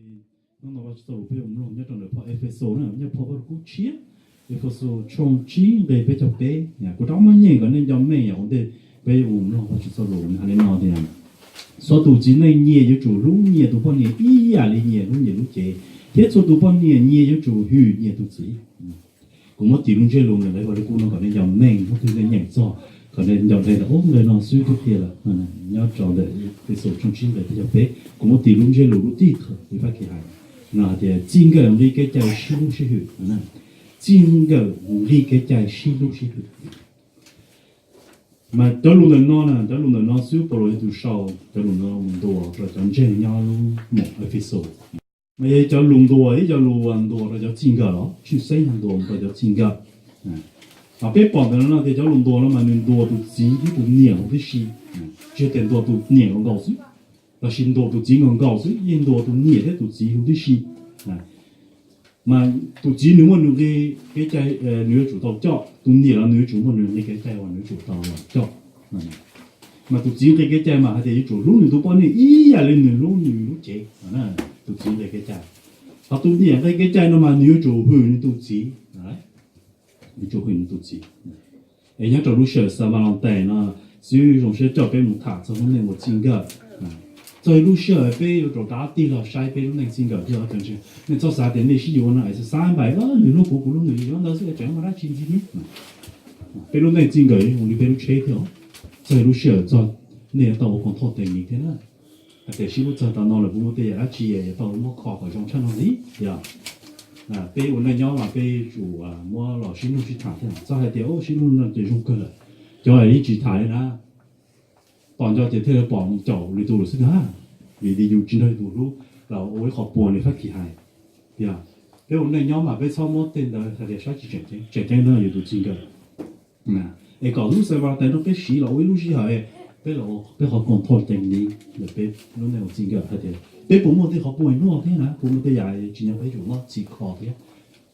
Hnub no Vajtswv txoj lus peb yuav mloog nyob rau ntawm phau Efexus na, nyob phau Vajluskub tshiab, Efexus tshooj tsib nqe peb caug peb. Kuv rov muab nyeem kom nej nco meej ua ntej peb yuav mus mloog Vajtswv txoj lus, nws hais li no tias, txhua tus txiv neej nyias yuav tsum hlub nyias tus poj niam ib yam li nyias hlub nyias lub cev, thiab txhua tus poj niam nyias yuav tsum hwm nyias tus txiv. Kuv muab tis lub ntsiab lus ntawm lawv Vajluskub no kom nej nco meej, hnub twg nej nyeem txog kom nej nco ntsoov tias ub, nqe no xwb tiag tiag lawm. Nyob rau ntawm Efexus tshooj tsib nqe peb caug peb, kuv muab tis lub ntsiab lus lub tib thawm li Fab Kis hais no hais tias txij nkawm nqi kev cai sib hlub sib hwm. Txij nkawm nqi kev cai sib hlub sib hwm. Mas cov lus ntawm no na, cov lus ntawm no xwb Paulus yog tus sau cov lus no mus ntuas rau cov ntseeg nyob lub moos Efexus. Mas yog cov lus ntuas, ib cov lus ntuas rau cov txij nkawm los tshwj xeeb yog ntuas mus rau cov txij nkawm. Mas peb pom ntawm no tias cov lus ntuas no mas nws ntuas tus txiv thiab tus niam huv tib si, tsis yog tias ntuas tus niam nkaus nkaus xwb, lossis ntuas tus txiv nkaus nkaus xwb, yeej ntuas tus niam thiab tus txiv huv tib si. Mas tus txiv nws muaj nws nqi kev cai nws yuav tsum tau coj, tus niam los nws yuav tsum muaj nws nqi kev cai uas nws yuav tsum tau coj. Mas tus txiv nqi kev cai mas hais tias yuav tsum hlub nws tus poj niam ib yam li nws hlub nws lub cev. Tus txiv nqi kev cai, ho tus niam nqi kev cai no mas nws yuav tsum hwm nws tus txiv, yuav tsum hwm nws tus txiv. Es nyob rau lub sij hawm Xanpataus no xwb zoo siab coj peb mus tham txog lub neej ua txij nkawm. Txog lub sij hawm peb yuav rov rab tig los saib peb lub neej txij nkawm thiab os cov ntseeg. Nej txhob xav tias nej sib yuav no es xav xav npaum nws hlub kuv kuv hlub nws, yuav ntawd xwb tseem muaj dab tsi ntxiv. Peb lub neej txij nkawm zoo li peb lub tsheb thiab. Txog lub sij hawm txog nej yuav tau ua koom thoj tes mis thiab na. Hais tias sib hlub txog tav no lawm puas muaj tej yam dab tsi yuav tau muab kho kom zoo tshaj no ntxiv yog? Peb ua neej nyob mas peb yuav tsum muab los sib nug sib tham thiab. Txhob hais tias sib nug no ces zoo kawg lawm, cov yeej tsis tham li na. Pom nco ces thiaj li pom caum lwm tus lawm xwb na. Vim tias yus tsis nrog tus hlub los ua ib qho puas li Fab Kis hais. Yog peb ua neej nyob mas peb txhob muab tej ntawd hais tias saib tsis tseem ceeb, tseem ceeb ntawd yus tus txij nkawm. Es kom lub Xanpataus no peb siv los ua ib lub sij hawm, peb los ua peb qhov koom thoj tes mis ntawm peb lub neej ua txij nkawm hais tias peb puas muaj tej qhov puas noj thiab na, puas muaj tej yam tsis nyob peb yuav muab txhim kho thiab.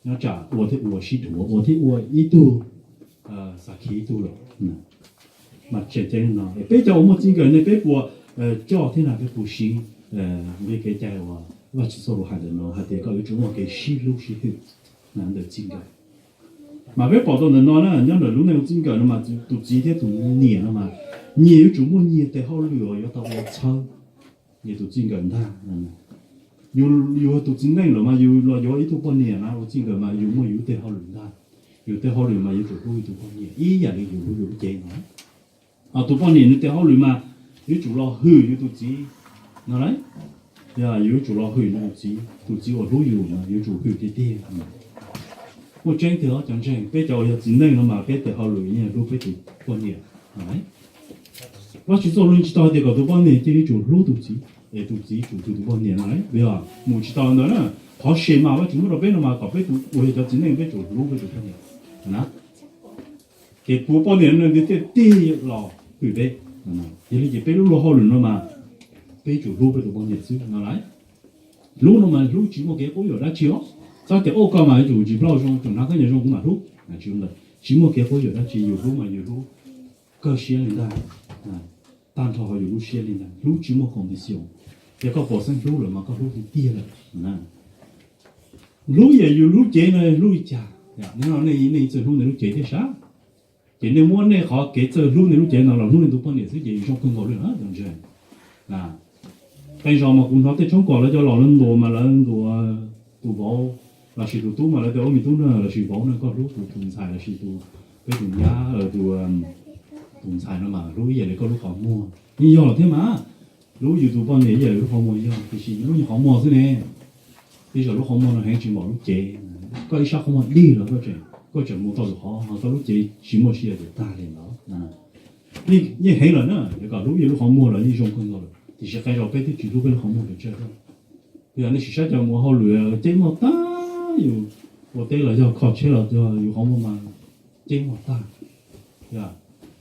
Nyob tsam ua thiab ua sib dhuav, ua thiab ua ib tug xav khi ib tug lawm. Mas tseem ceeb no peb cov uas muaj txij nkawm ne peb puas coj thiab na, peb puas siv nqi kev cai uas Vajtswv txoj lus hais ntawm no hais tias kom yuav tsum muaj kev sib hlub sib hwm ntawm txij nkawm. Mas peb pom tau ntawm no na, nyob ntawm lub neej ua txij nkawm no mas tus txiv thiab tus niam no mas nyias yuav tsum muaj nyias tes hauj lwm uas yuav tau ua txhawb nyias tus txij nkawm ntag. Yus, yus tus txiv neej lawm mas yus los yuav ib tug poj niam na ua txij nkawm mas yus muaj yus tej hauj lwm ntag. Yus tej hauj lwm mas yuav tsum hlub yus tus poj niam ib yam li yus hlub yus lub cev no. Ho tus poj niam nws tes hauj lwm mas yuav tsum los hwm yus tus txiv no lauj. Yog yus yuav tsum los hwm nws tus txiv, tus txiv uas hlub yus mas yuav tsum hwm tiag tiag. Muaj tseeb tiag cov ntseeg, peb cov uas yog txiv neej no mas peb tes hauj lwm yeej hlub peb tus poj niam. Vajtswv txoj lus tsis tau hais tias kom tus poj niam cia li tsum hlub tus txiv, es tus txiv tsum hlub tus poj niam no, yog mus tsis tau ntawd na. Qhov xaus mas Vajtswv muab rau peb no mas kom peb tus uas yog cov txiv neej peb tsum hlub peb tus poj niam na. Ces tus poj niam no nws thiaj tig los hwm peb. Yog li ces peb lub luag hauj lwm no mas peb tsum hlub peb tus poj niam xwb no lauj. Hlub no mas hlub tsis muaj kev quab yuam dab tsi os. Txhob tias ua koj mas yuav tsum ntsis plaub zoo, tsum hnav khaub ncaws zoo kuv mam hlub, tsis ua ntawd. Tsis muaj kev quab yuam dab tsi, yus hlub mas yus hlub kawg siab li ntag, tag nrho yus lub siab li ntag, hlub tsis muaj condition. Yog koj pom xeeb hlub lawm mas koj hlub tiag tiag lawm. Hlub yam yus lub cev no hlub li cas? Nej, nej txawj hlub nej lub cev thiab sas? Ces nej muab nej qhov kev txawj hlub nej lub cev no los hlub nej tus poj niam xwb ces zoo kawg nkaus li na. Qee zaus mas kuv hnov tej tshoob kom lawv cov laus lawv ntuas mas lawv ntuas tus vauv lossis tus tub mas lawv tias ua me tub na lossis vauv na, koj hlub tus tus ntxhais lossis tus, peb tus nyab, tus ntxhais no mas hlub ib yam li koj hlub qhov muag. Yeej yog lawm thiab mas, hlub yus tus poj niam ib yam li hlub qhov muag yog, tiam sis hlub yus qhov muag xwb ne. Tej zaum lub qhov muag no heev tsis npaum lub cev. Koj ib sab qhov muag dig los koj tseem, koj tseem mus tau lwm qhov, ho koj lub cev tsis muaj sia ces tag li ntawd. Yeej heev lawm na, yog kom hlub yus lub qhov muag los yeej zoo kawg nkaus lawm, tiam sis qee zaus peb twb tsis hlub peb lub qhov muag pes tsawg thiab. Yog nej sim saib cov mus ua hauj lwm ceeb muaj tag, yus ua teb los yog kho tsheb los yog yus qhov muag mas ceeb muaj tag.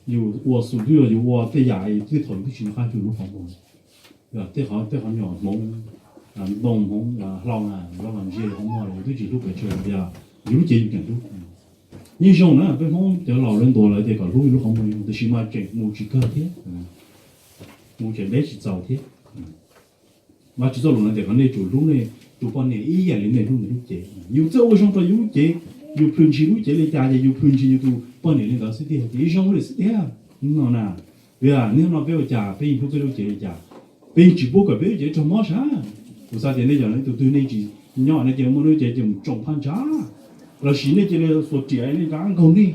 Yus ua xus twb yog yus ua tej yam twb thaum yus twb tsis nco qab yus lub qhov muag. Tej qhov, tej qhov nyom hmoov, ntoo hmoov, hlau na, los ntsia qhov muag los yus twb tsis hlub pes tsawg tias yus lub cev yus tseem hlub. Yeej zoo na, peb Hmoob cov laus lawv ntuas lawv tias kom hlub yus lub qhov muag zoo, tiam sis mas tseem mus tsis kawg thiab, mus tseem deb tsis txaus thiab. Vajtswv txoj lus no tias kom nej tsum hlub nej tus poj niam ib yam li nej hlub nej lub cev. Yus txawj ua zoo rau yus lub cev, yus plhws ntshis lub cev li cas ces yus plhws ntshis yus tus poj niam li ntawd xwb tiag, ces zoo li xwb tiag. No na, vim nej no peb ua cas peb yeej hlub peb lub cev li cas? Peb yeej tsis pub kom peb lub cev raug mob sab. Kuv xav tias nej yog ib tug twg nej tsis nyob nej ces muaj lub cev ces mus tsoo phab ntsa, los sis nej cia li xuas riam nej rab nkaug nej,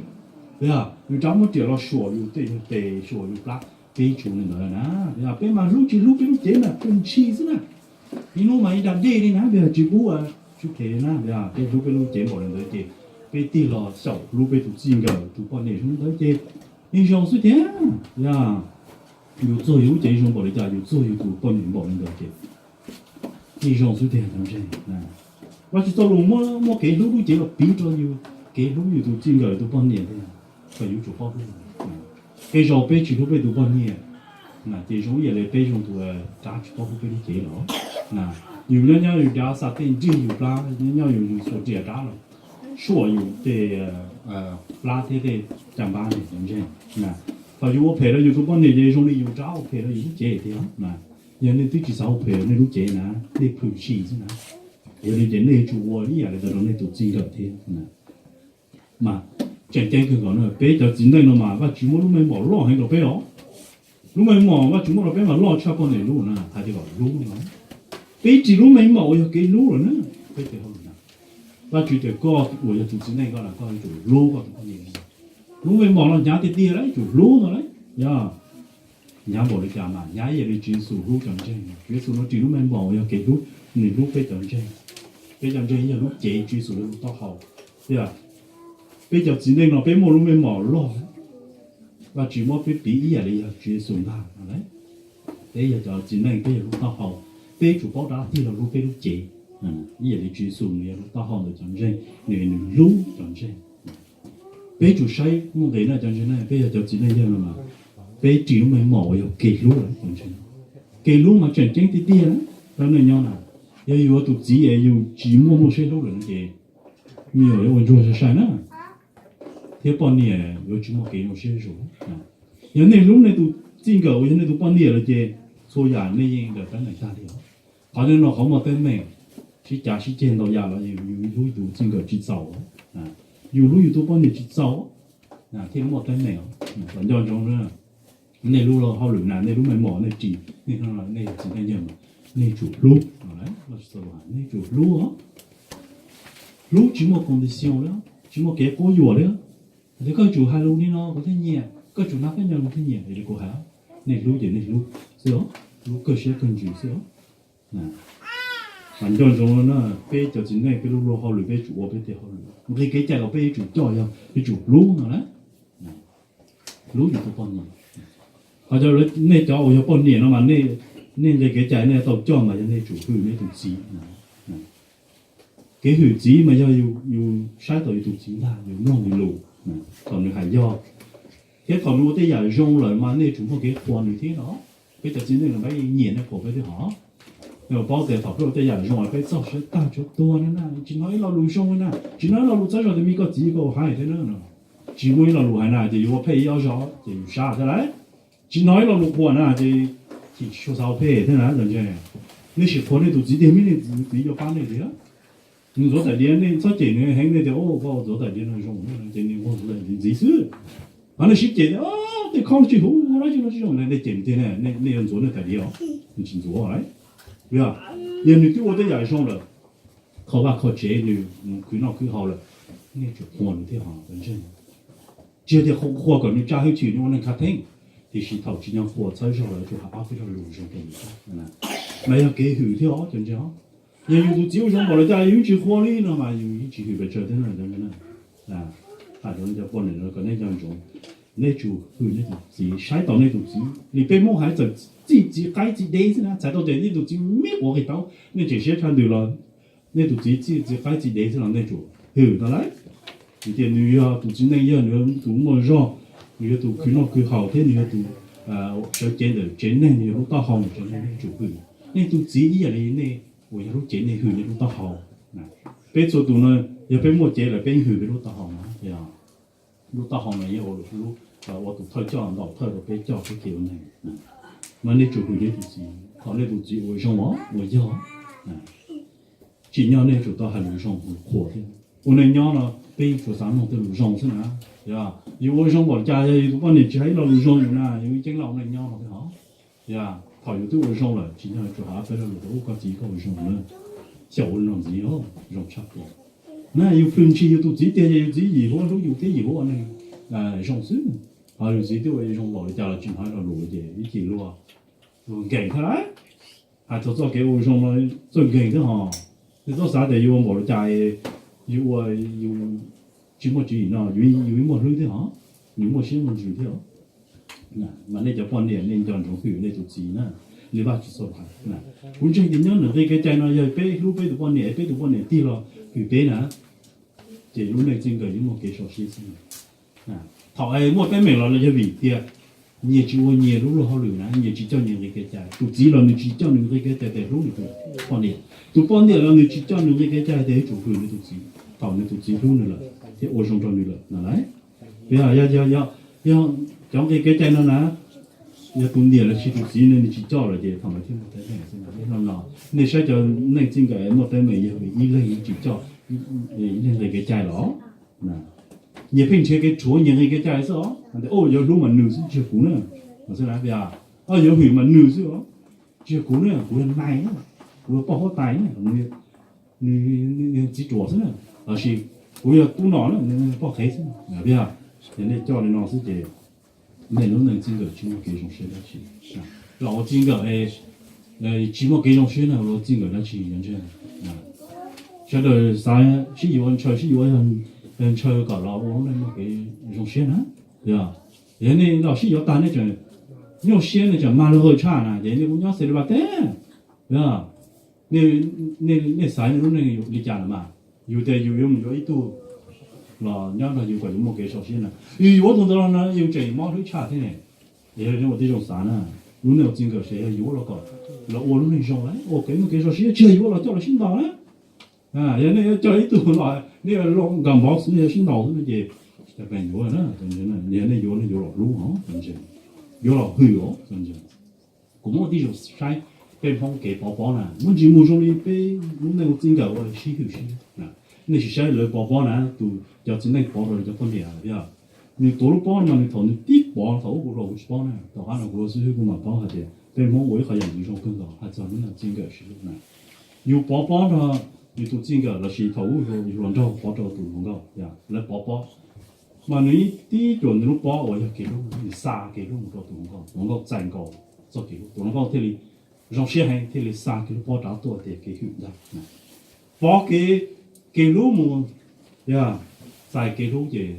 yog yus rab muab riam los suam yus tej yog tes suam yus plab, peb tsis ua li ntawd na. Peb mas hlub tsis hlub peb lub cev na, plhws ntshis xwb na. Ib hnub mas ib nra dej li na, peb tsis pub tsuj phem li na. Peb hlub peb lub cev npaum li ntawd ces peb tig los xyaum hlub peb tus txij nkawm tus poj niam zoo li ntawd ces yeej zoo xwb tiag. Yog yus txuag yus lub cev zoo npaum li cas, yus txuag yus tus poj niam npaum li ntawd ces yeej zoo xwb tiag cov ntseeg. Vajtswv txoj lus muab, muab kev hlub lub cev los piv rau yus kev hlub yus tus txij nkawm tus poj niam tiag, kom yus tsum paub hlub. Tej zaum peb tsis hlub peb tus poj niam ces zoo ib yam li peb zoo tus rab tsis paub hlub peb lub cev los. Yus nyob nyob yus rab xa tej nrig yus plab, nyob nyob yus xuas riam rab los suam yus tej plab thiab tej caj npab ne cov ntseeg. Thaum yus ua phem rau yus tus poj niam ces zoo li yus rab ua phem rau yus lub cev tiag. Yog nej twb tsis xav ua phem nej lub cev na, nej plhws ntshis xwb na. Yog li ces nej yuav tsum ua ib yam li ntawd rau nej tus txij nkawm thiab. Mas tseem ceeb kawg nkaus na, peb cov txiv neej no mas Vajtswv muab lub meej mom loj heev rau peb os. Lub meej mom Vajtswv muab rau peb mas loj tshaj poj niam lub na, hais tias kom hlub no. Peb ris lub meej mom uas yog kev hlub lawm na. Peb tes hauj lwm na, Vajtswv tias koj uas yog tus txiv neej koj na koj yuav tsum hlub koj tus poj niam. Lub meej mom no hnyav tiag tiag lauj, yuav tsum hlub no lauj. Yog hnyav npaum li cas mas hnyav ib yam li Tswv Yexus hlub cov ntseeg. Tswv Yexus no ris lub meej mom uas yog kev hlub, nws hlub peb cov ntseeg. Peb cov ntseeg yog lub cev, Tswv Yexus yog lub taub hau. Peb cov txiv neej no peb muaj lub meej mom loj, Vajtswv muab peb piv ib yam li yog Tswv Yexus ntag no lauj. Peb yog cov txiv neej, peb yog lub taub hau, peb yuav tsum paub rau tig los hlub peb lub cev ib yam li Tswv Yexus nws yog lub taub hau ntawm cov ntseeg, nws, nws hlub cov ntseeg. Peb tsum saib muaj nqis na cov ntseeg na, peb yog cov txiv neej yawg no mas peb ris lub meej mom uas yog kev hlub lawm cov ntseeg. Kev hlub mas tseem ceeb tiag tiag na. Rau nej nyob na, yog yus tus txiv es yus tsis muaj muaj siab hlub lawm no ces me nyuam yuav ua ntsuag sai sai na, thiab poj niam yuav tsis muaj kev zoo siab zoo. Yog nej hlub nej tus txij nkawm uas yog nej tus poj niam lawm ces txhua yam nej yeej daws teb nees tag li os. Qhov no qhov muaj teeb meem, sib cav sib ceg ntau yam los yus hlub yus tus txij nkawm tsis txaus, yus hlub yus tus poj niam tsis txaus thiaj muaj teeb meem. Kom nco ntsoov na, nej lub hauj lwm na, nej lub meej mom nej ris, nej, nej txiv neej yawg mas nej tsum hlub, nej tsum hlub. Hlub tsis muaj condition li, tsis muaj kev quab yuam li. Hais tias koj tsum hais lus li no kuv thiaj nyiam, koj tsum hnav koj nyuag lus thiaj nyiam, li kuv hais, nej hlub ces nej hlub xwb os, hlub kawg siab kawg ntsws xwb os. Mas nco ntsoov no na, peb cov txiv neej peb lub luag hauj lwm peb tsum ua peb tej hauj lwm, nqis kev cai los peb yuav tsum coj, yog yuav tsum hlub no na. Hlub yus tus poj niam. Qhov nej cov uas yog poj niam no mas nej nqis kev cai nej tau coj mas yog nej tsum hwm nej tus txiv. Kev hwm txiv mas yog yus saib tau yus tus txiv ntag, yus mloog nws lus, thaum nws hais yog, thiab thaum nws ua tej yam zoo lawm mas nej tsum muaj kev qhuas nws thiab no. Peb cov txiv neej no peb nyiam nej qhuas peb thiab hos. Nej paub tias thaum peb ua tej yam zoo peb txaus siab tag tsuav tuag na, tsis hnov ib lo lus zoo na, tsis hnov ib lo lus txawj zog tias me koj txiv koj hais thiab na. Tsis muaj ib lo lus hais na ces yus ua phem ib ob zaug ces yus sab thiab lauj. Tsis hnov ib lo lus qhuas na ces tsis tshua xav ua phem thiab na cov ntseeg. Nej sim qhuas nej tus txiv tiag, nej tus txiv yuav pab nej tiag. Nws ntxuav tais diav nej txhob cem nws heev, nej tias koj ua ntxuav tais diav no zoo, ces nws ua ntxuav tais diav ntxiv xwb. Ho nej sib cem tias tej khoom tsis huv, ua dab tsi no tsis zoo, nej cem tiag, nej yuav ntxuav nej tais diav os, nws tsis ntxuav lawm. Yog nws twb ua tej yam zoo lawm, kho vaj kho tsev, nws khwv noj khwv haus lawm, nej tsum qhuas nws thiab hos cov ntseeg. Tsis yog tias qhuas kom nws tsa hwj chim nws ua neeg khav theeb, tiam sis thaum tsis nyob qhuas txhawb zog los yuav tsum hais ob peb lo lus zoo rau nws thiab. Mas yog kev hwm thiab os cov ntseeg os. Yog yus tus txiv ua zoo npaum li cas yus yeej tsis qhuas li no mas yus yeej tsis hwm pes tsawg thiab na. Hais rau nej cov poj niam no kom nej nco ntsoov, nej tsum hwm nej tus txiv, saib taus nej tus txiv li peb Hmoob hais txawm txij txiv qaib txiv dev xwb na, txhais tau tias nej tus txiv me quav qis taub, nej tseem siab tshaj ntws los nej tus txiv txij txiv qaib txiv dev xwb los nej tsum hwm tau lawm. Vim tias nws yog tus txiv neej yawg, nws yog tus muaj zog, nws yog tus khwv noj khwv haus thiab nws yog tus sawv cev ntawm tsev neeg, nws yog lub taub hau ntawm tsev neeg, nej tsum hwm nej tus txiv ib yam li nej uas yog lub cev nej hwm nej lub taub hau. Peb txhua tus no yog peb muaj cev lawm peb yeej hwm peb lub taub hau no. Lub taub hau no yeej ua tus thawj coj ntaus thawj rau peb coj peb kev ua neeg. Mas nej tsum hwm nej tus txiv. Thaum nej tus txiv ua zoo os, ua yog, tsim nyog nej tsum tau hais lus zoo lus qhuas thiab. Ua neej nyob no peb tsum xav mloog tej lus zoo xwb na. Yog yus ua zoo npaum li cas, yog yus tus poj niam tsis hais ib lo lus zoo yus na, yus ceeb laj ua neej nyob no thiab os. Yog thaum yus twb ua zoo lawm, tsim nyog tsum hais peb lo lus tias, ub, koj txiv koj ua zoo na, xyaum ua li no ntxiv, zoo tshaj plaws. Na yus plhws ntshis yus tus txiv tiag, yog yus txiv yim huab hlub yus thiab yim huab ua neeg zoo xwb. Ho yus txiv twb ua zoo npaum li cas los tsis hnov lo lus ces ib chim luag, luag nkees thiab lauj. Hais txog txoj kev ua zoo no txawj nkees thiab hos. Yus txhob xav tias yus ua npaum li cas, yus ua, yus tsis muaj tswv yim no, yus yeej muaj hlwb thiab hos, yus muaj siab muaj ntsws thiab. Mas nej cov poj niam nej nco ntsoov hwm nej tus txiv na, li Vajtswv txoj lus hais. Kuv ntseeg tias nyob nws nqi kev cai no yog peb hlub peb tus poj niam, peb tus poj niam tig los hwm peb na, ces lub neej txij nkawm yeej muaj kev sov siab xwb. Thaum muaj teeb meem los yog vim tias nyias tsis ua nyias lub luag hauj lwm na, nyias tsis coj nyias nqi kev cai. Tus txiv los nws tsis coj nws nqi kev cai tias hlub nws tus poj niam, tus poj niam los nws tsis coj nws nqi kev cai tias yuav tsum hwm nws tus txiv thaum nws tus txiv hlub nws lawm thiab ua zoo rau nws lawm na lauj. Yog, yog, yog, yog cov nqi kev cai no na, yog tus niam los sis tus txiv ne nws tsis coj lawm ces thaum ntawd thiaj muaj teeb meem xwb. No no, nej saib cov neej txij nkawm muaj teeb meem yog vim ib leeg tsis coj ib leeg nqi kev cai los. Nyias pheej nrhiav kev rhuav nyias nqi kev cai xwb os. Tias, o, yuav hlub mas nws xwb, tsis yog kuv na, xwb na. Tias, o, yuav hwm mas nws xwb os, tsis yog kuv na, kuv yog nais, kuv yog poj huab tais na, nws txiv ruam xwb na, los sis kuv yog tub no na, nws poj qhev xwb. Tias, yog nej coj li no xwb ces nej lub neej txij nkawm tsis muaj kev zoo siab dab tsi. Los ua txij nkawm tsis muaj kev zoo siab na, los ua txij nkawm dab tsi yog ntseeg. Sawv daws xav sib yuav ntshaw sib yuav, ntshaw kom los ua lub neej muaj kev zoo siab na. Yog, yog nej los sib yuav tag nej tseem nyuaj siab, nej tseem mag lug tshaj na, ces nej kuj nyob xws li vas teb. Yog, nej xaiv nej lub neej li cas lawm mas, yus tias yus yuav mus yuav ib tug los nyob nrog yus kom yus muaj kev zoo siab na, yus yuav tus ntawd los no yus tseem mob hlwb tshaj thiab ne. Yog nej ua tib zoo xav na, lub neej ua txij nkawm ces yog yuav los kom los ua lub neej zoo lawm, ua kev muaj kev zoo siab, tsis yog yuav los coj los sib ntaus na. Yog nej yuav coj ib tug los nej nkag npov xwb, nej yuav sib ntaus xwb no ces tsis tas peem yuav na. Yog nej yuav, nej yuav los hlub os, yuav los hwm os. Kuv muab ua tib zoo saib peb Hmoob kev pov pob na, muaj ntsis mus zoo li peb lub neej ua txij nkawm ua sib hwm sib. Nej sim saib lawv pov pob na, tus cov txiv neej pov rau lawv cov poj niam, nws tuav lub pob no nws thaum nws tib pov thaum ub kuv hluas kuv tsis paub na, tom qab no kuv ua xib hwb kuv mam paub hais tias peb Hmoob ua ib qhov yam ntxwv zoo kawg nkaus hais txog lub neej txij nkawm sib hlub na. Yus pov pob rau yus tus txij nkawm los sis thaum ub yus hluas nraug pov rau tus hluas nkauj, lawv pov pob mas nws tib cuam nws lub pob uas yog kev hlub, nws xa kev hlub mus rau tus hluas nkauj, tus hluas nkauj txais nkaus txoj kev hlub, tus hluas nkauj thiaj li zoo siab heev thiaj li xa kiag lub pob rov tuaj tias kev hwm ntag. Pov kev, kev hlub mus, yog txais kev hlub ces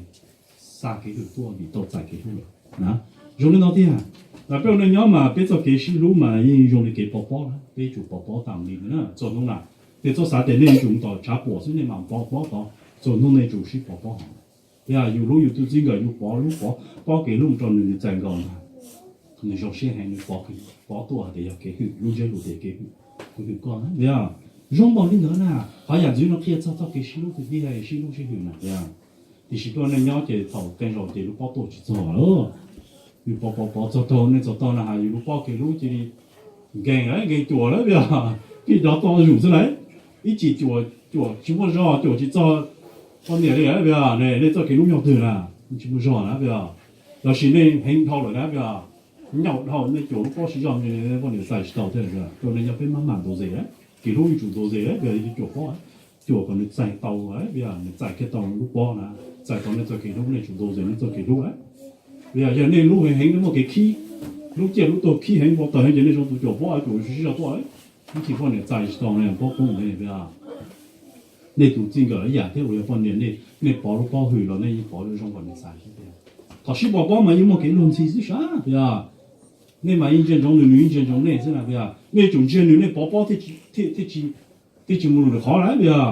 xa kev hwm tuaj vim tau txais kev hlub lawm na. Zoo li no tiag, peb ua neej nyob mas peb txoj kev sib hlub mas yeej zoo li kev pov pob na, peb yuav tsum pov pob tas li na txhua hnub na. Tej txhob xav tias nej yuav tsum mus tom tshav puam xwb nej mam pov pob tod, txhua hnub nej yuav tsum sib pov pob hos. Yog yus hlub yus tus txij nkawm yus pov lub pob, pov kev hlub mus rau nws, nws txais nkaus ntag, nws zoo siab heev, nws pov, pov tuaj hais tias yog kev hwm, lub ntsiab lus tias kev hwm, kuv hwm koj na. Yog zoo npaum li ntawd na, qhov yam ntxwv no qhia txog txoj kev sib hlub tiag tiag, sib hlub sib hwm na. Tiam sis tuaj neej nyob ces thaum tej zaum ces lub pob tuaj tsis txog lawm. Yus pov pov pov txog taug nej txog tog na has yus lub pob kev hlub cia li nkees lawm, nkees cuam lawm, yog pib dov toj zus xwb lawm. Ib chim cuam, cuam tsis muaj zog, cuam tsis txog poj niam li lawm, yog nej txoj kev hlub nyob twg na, tsis muaj zog na, yog los sis nej heev dhau lawm na, yog nyaum dhau nej cuam lub pob sib zog, poj niam txais tsis tau thiab. Rau nej nyob peb maj mam ntau zes, kev hlub yuav tsum ntau zes, yog cuam pob, cuam kom nws txais tau, yog nws txais kiag tau lub pob na, txais tau nej txoj kev hlub, nej tsum ntau zes nej txoj kev hlub lawm. Yog, yog nej hlub heev heev, nej muaj kev khib, hlub ciaj hlub tuag khib heev, npau taws heev ces nej zoo tus cuam pob, cuam sib zog tuaj lawm. Ib chim poj niam txais tsis tau ne, pob poob ne. Nej tus txij nkawm ib yam thiab, uas yog poj niam nej, nej pov lub pob hwm los nej yeej pov zoo kom nws txais xwb tiag. Thaum sib pov pob mas yeej muaj kev luag ntxhi xwb sas, yog nej mas yeej ntsia ntsoov nws, nws yeej ntsia ntsoov nej xwb na, yog nej yuav tsum ntsia nws, nej pov pob thiaj tsis mus lwm qhov lawm, yog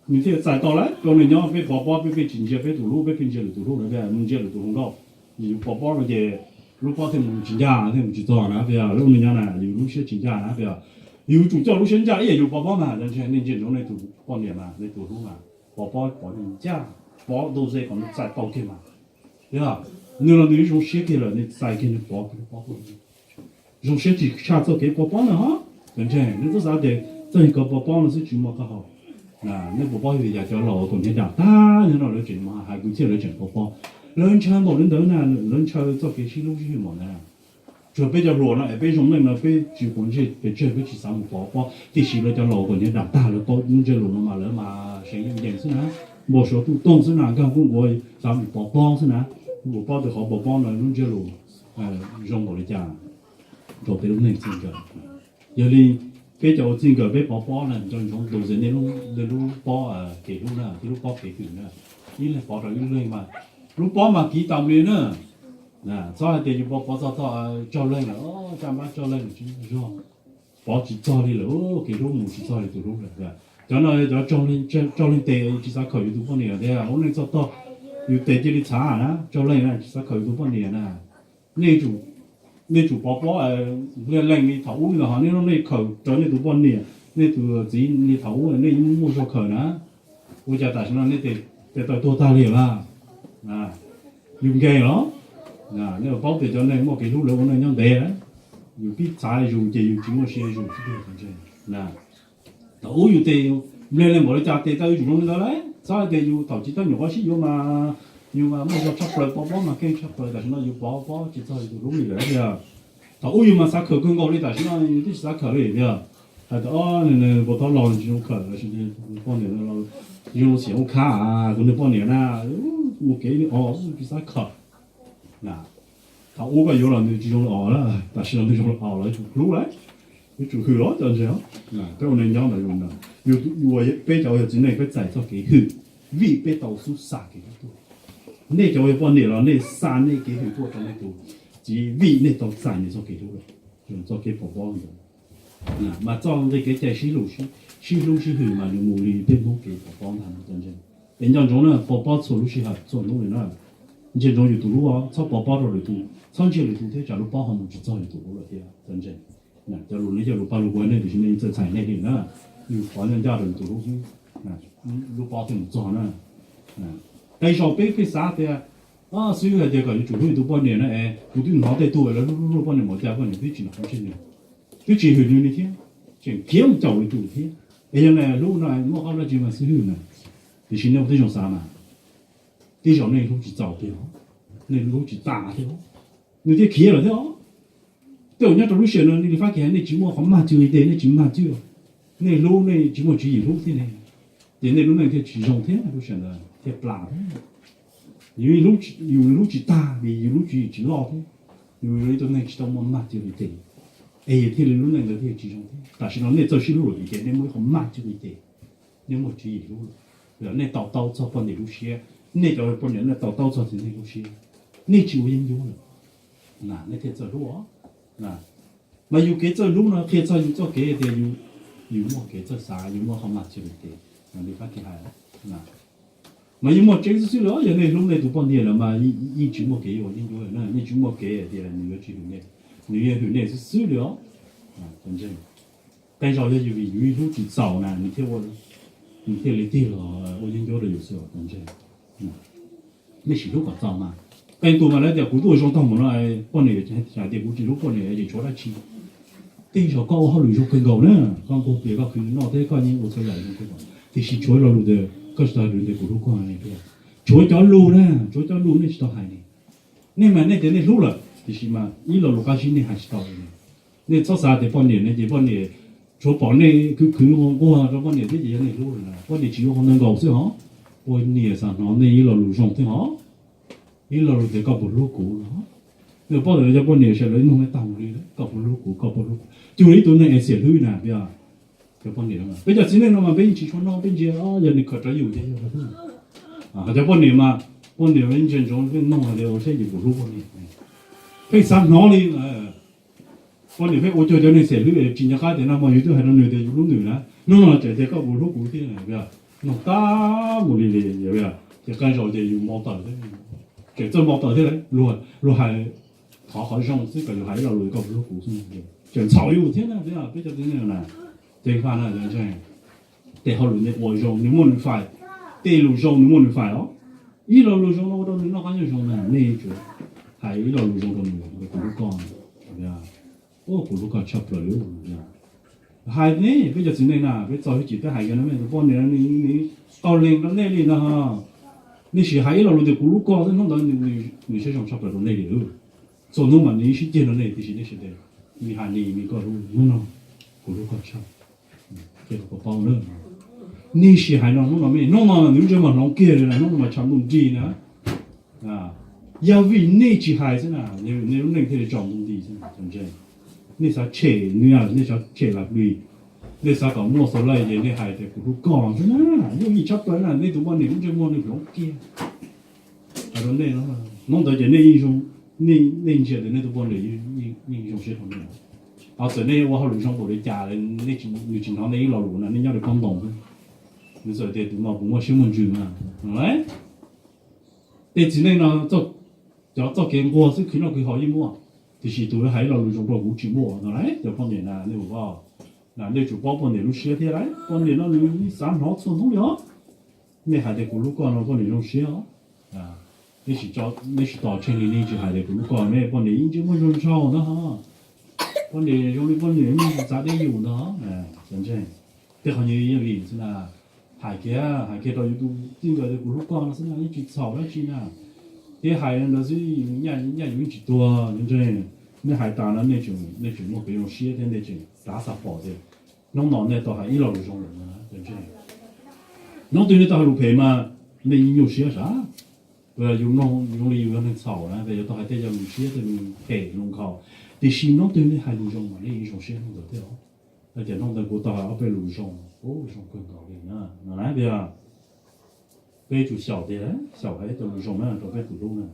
nws thiaj txais tau lawm. Rau nej nyob peb pov pob peb pheej tsis ntsia peb tus hlub, peb pheej ntsia lwm tus hlub na, mus ntsia lwm tus hluas nkauj, yus pov pob no ces lub pob thiaj mus tsis ncaj, thiaj mus tsis txog na, yog lub neej nyob na yus lub siab tsis ncaj na, yog yus tsum coj lub siab ncaj ib yam yus pov pob mas, nej ntsia ntsoov nej tus poj niam mas, nej tus hlub mas, pov pob pov ncaj, pov ntau zes kom nws txais tau kiag mas, yog nws los nws zoo siab kiag lawm, nws txais kiag nws pov kiag lub pob tuaj. zoo siab tsis tshaj txoj kev pov pob no hov. Cov ntseeg, nej twb xav tias txoj kev pov pob no xwb tsis muaj qab hau. Nej puas paub vim yam cov laus uas kaum hniav dam tag nyob no lawv tseem mus hais kwv txhiaj lawv tseem pov pob? Lawv ntshaw npaum li ntawd na, lawv ntshaw txoj kev sib hlub sib hwm npaum ntawd. Tsuas peb cov hluas no es peb zoo neej no peb tsis quav ntsej pes tsawg, peb tsis xav mus pov pob, tiam sis lawv cov laus uas kaum hniav dam tag lawv paub lub ntsiab lus no mas lawv mas seev yeej yees xwb na, npau suav tuj toog xwb na, nkag kuj nkuav xav mus pov pob xwb na. Puas paub tias qhov pov pob no lub ntsiab lus zoo npaum li cas rau peb lub neej txij nkawm? Yog li peb cov ua txij nkawm peb pov pob na, nco ntsoov tus ze nej lub pob kev hlub na, thiab lub pob kev hwm na, ib leeg pov rau ib leeg mas lub pob mas kiv tas li na. Txhob hais tias yus pov pov txog txog tsaug leeg lawm, caj npab tsaug leeg lawm tsis muaj zog, pov tsis txog li lawm, kev hlub mus tsis txog li tus hlub lawm. Cov no cov tsaug leeg tes tsis xav khawm yus tus poj niam tiag, ua neej txog tog yus tes cia li txhav na, tsaug leeg na tsis xav khawm yus tus poj niam na. Nej tsum pov pob nqia leej li thaum ub los ho nej, nej khawm rau nej tus poj niam, nej tus txiv li thaum ub nej yeej muaj zog khawm na. Ua cas tam sim no nej tes taw tuag tag li lawm? Yus nkeeg los? Nej paub tias cov neeg muaj kev hlub lawv ua neej nyob ntev, yus pib txhav zus ces yus tsis muaj sia zus xwb tiag. Thaum ub yus tes nplej leej npaum li cas tes taw yuav tsum zoo li ntawd lauj. Txhob hais tias yus thaum tsis tau nyuam qhuav sib yuav mas yus mas muaj zog tshaj plaws, pov pob mas keej tshaj plaws, tam sim no yus pov pob tsis txog yus tus hlub li lawm tiag. Thaum ub yus mas xav khawm kawg nkaus li, tam sim no yus twb tsis xav khawm li tiag. Hais tias o, nws puas tau los nws tsis zoo khawm, poj niam zoo xiam ua khab, tus nws poj niam na, mus kev li o, tsis xav khawm. Thaum ub koj yuav los nws tsis zoo li os lawm, tam sim no nws zoo li os lawm, yuav tsum hlub lawm, yuav tsum hwm los cov ntseeg. Peb ua neej nyob ntawd, yus ua peb cov yog txiv neej peb txais txoj kev hwm vim peb tau xub xa kev hlub tuaj. Nej cov yog poj niam los nej xa nej kev hwm tuaj rau nej tus txiv vim nej tau txais nws txoj kev hlub lawm, txoj kev pov pob ntawd. Mas txoj nqi kev cai sib hlub sib hwm mas nws mus li peb Hmoob kev pov pob ntag cov ntseeg. Es nco ntsoov na, pov pob txhua lub sij hawm txhua hnub li na. Ntsia ntsoov yus tus hlub, txhob pov pob rau lwm tus, txhob ntsia lwm tus thiab tsam lub pob ho mus tsis txog yus tus hlub lawm thiab cov ntseeg. Cov lus no yog lus paj lug ua nej tiam sis nej txawj txhais nej li na, yus qhov ncaj ncaj rau yus tus hlub xwb, lub pob thiaj mus txog na. Qee zaus peb pheej xav tias, xib hwb hais tias kom yuav tsum hlub yus tus poj niam na es kuv twb hnov tej tug lawv hlub hlub hlub poj niam npaum cas poj niam twb tsis hnov ntsej nws, twb tsis hwm nws li thiab, tseem khiav mus caum lwm tus thiab. Es yog nej hlub no muaj qab dab tsi mas xib hwb na? Tiam sis nej ua tib zoo xav mas, tib zaum nej hlub tsis txaus thiab, nej hlub tsis tas thiab, nws thiaj khiav lawm thiab os. Tej zaum nyob rau lub sij hawm no nej li fab kis hais nej tsis muaj qhov mag txwv li tes, nej tsis mag txwv, nej hlub nej tsis muaj tswv yim hlub thiab ne, ces nej lub neej thiaj tsis zoo thiab, lub sij hawm ntawd thiaj plam thiab. Yus hlub tsis tag vim yus lub tswv yim tsis loj thiab, yus yog ib tug neeg tsis tau muaj mag txwv li tes, es yus thiaj li lub neej ntawd thiaj tsis zoo thiab. Tam sim no nej txawj sib hlub lawm vim tias nej muaj ib qho mag txwv li tes, nej muaj tswv yim hlub lawm, nej to taub txog poj niam lub siab, nej cov poj niam nej to taub txog txiv neej lub siab, nej tsis ua yeeb ncuab lawm, nej thiaj txawj hlub os. Mas yus kev txawj hlub no qhia txog yus txoj kev tias yus muaj kev txawj xav, yus muaj qhov mag txwv li tes, li fab kis hais. Mas yeej muaj tseeb xwb xwb li os, yog nej hlub nej tus poj niam lawm mas yeej tsis muaj kev yuav ua yeeb ncuab lawm na, yeej tsis muaj kev tias nws yuav tsis hwm nej, nws yeej hwm nej xwb xwb li os. Qee zaus yog yus vim yus hlub tsis txaus na nws thiaj, nws thiaj li tig los ua yeeb ncuab rau yus xwb os cov ntseeg. Nej sim hlub kom txaus mas. Qee tus mas lawv tias kuv twb ua zoo tag mus no, poj niam hais tias kuv tsis hlub poj niam ces tshuav dab tsi? Tej zaum koj ua hauj lwm zoo kawg nkaus na, koj nquag plias koj khwv noj thiab koj yeej ua txhua yam zoo kawg nkaus, tiam sis tshuav lo lus tias koj tsis tau hais lus tias kuv hlub koj ne. Tshuav cov lus na, tshuav cov lus nej tsis tau hais ne. Nej mas nej tias nej hlub lawm tiam sis mas ib lo lus qab zib nej hais tsis tau li. Nej txhob xav tias poj niam ne ces poj niam tshuav pom nej khwv khwv nquag nquag rau poj niam thiab ces yog nej hlub lawm na. Poj niam tsis yuav qhov ntawd nkaus xwb hos. Poj niam xav hnov nej ib lo lus zoo thiab hos, ib lo lus tias koj puas hlub kuv no. Nej paub lawm cov poj niam sawv daws nug nej tag mus li, koj puas hlub kuv, koj puas hlub kuv, cuag li ib tug neeg es xiam hlwb na. Cov poj niam, peb cov txiv neej no mas peb yeej tsis tshua nug, peb ntsia yog nws khawm rawv yus ces yog hlub. Cov poj niam mas, poj niam ntsia ntsoov pheej nug hais tias ua saib yus puas hlub poj niam, pheej xav hnov li. Poj niam pheej ua cuag cov neeg xiam hlwb, tsis nco qab tias nag hmo yus twb hais rau nws tias yus hlub nws na, hnub no tseem tias koj puas hlub kuv thiab. Nug tag mus li li, ces qee zaus ces yus mus tawm thiab, tseem txawj mus tawm thiab. Luag hais thov qhov zoo xwb, kom yus hais ib lo lus koj puas hlub kuv xwb, tseem ntxhaum yus thiab na. Peb cov txiv neej na, ceev faj na. Tej hauj lwm nej ua zoo nws muaj nws fais, tej lus zoo nws muaj nws fais os. Ib lo lus zoo no ua rau nws noj qab nyob zoo na, nej yuav tsum hais ib lo lus zoo rau nws, kuv hlub koj. Kuv hlub koj tshaj plaws li. Hais ne, peb cov txiv neej na, peb txo hwj chim thiab hais kiag no, tus poj niam no nws qaug lees rau nej li ntag. Nej sim hais ib lo lus tias kuv hlub koj xwb, hnub ntawd nws siab zoo tshaj plaws rau nej li. Txhua hnub mas nws sib ceg rau nej, tiam sis nej sim tias nws hais li, nws koj hlub, hnub no kuv hlub koj tshaj. Ces koj paub na, nej sim hais no, hnub no, hnub no nws lub ntsej muag hloov kiag li na, hnub no mas tshav ntuj nrig na. Yog vim nej tsis hais xwb na, nej lub neej thiaj li tsaus ntuj nti xwb na. Nej xav tshem nws, nej xav tshem Lam Plis, nej xav kom muaj xaus lawm ces nej hais tias kuv hlub koj xwb na, yooj yim tshaj plaws na, nej tus poj niam lub ntsej muag nws hloov kiag. Hais rau nej, hnub ntawd ces nej, nej ntsia tias nej tus poj niam yeej zoo siab rau nej. Ho txawm nej ua hauj lwm zoo npaum li cas, nws tsis hnov nej ib lo lus na, nej nyob li poob ntoo xwb. Nws txawm tias tus no puas muaj siab muaj ntsws na. Tej txiv neej no cov txoj kev nquag xwb, khwv noj khwv haus yeej muaj, tiam sis tus hais ib lo lus zoo rau kuv tsis muaj no lauj. Cov poj niam na, nej puas paub? Nej tsum paub poj niam lub siab thiab lauj. Poj niam no nws xav hnov txhua hnub li os. Nej hais tias kuv hlub koj no poj niam zoo siab os. Nej tsis tos tsheej li nej tsis hais tias kuv hlub koj, nej poj niam yeej tsis muaj zoo ntshaus ntag. Poj niam zoo li poj niam yeej tsis xav deb yus ntag. Tej qhov nyiaj li xwb na, hais kiag, hais kiag rau yus tus txij nkawm tias kuv hlub koj no xwb na, yeej tsis txhaum dab tsi na. Thiab hais ntawd xwb, nyaj yus yeej tsis tuag. Nej hais tas no, nej tseem muaj kev zoo siab thiab nej tseem xav xav pom tias hnub no nej tau hais ib lo lus zoo lawm no. Hnub twg nej tau hais lus phem mas nej yeej nyuaj siab sav. Yus mloog zoo li yus yog neeg txhaum na, yuav tau hais tej yam lus siab, tej lus phem lus nkhaus, tiam sis hnub twg nej hais lus zoo mas nej yeej zoo siab hnub ntawd thiab os. Hais tias hnub ntawd kuv tau hais ob peb lus zoo, zoo kawg nkaus li na. No na tias peb tsum xyaum tias, xyaum hais tej lus zoo na rau peb tus hlub na,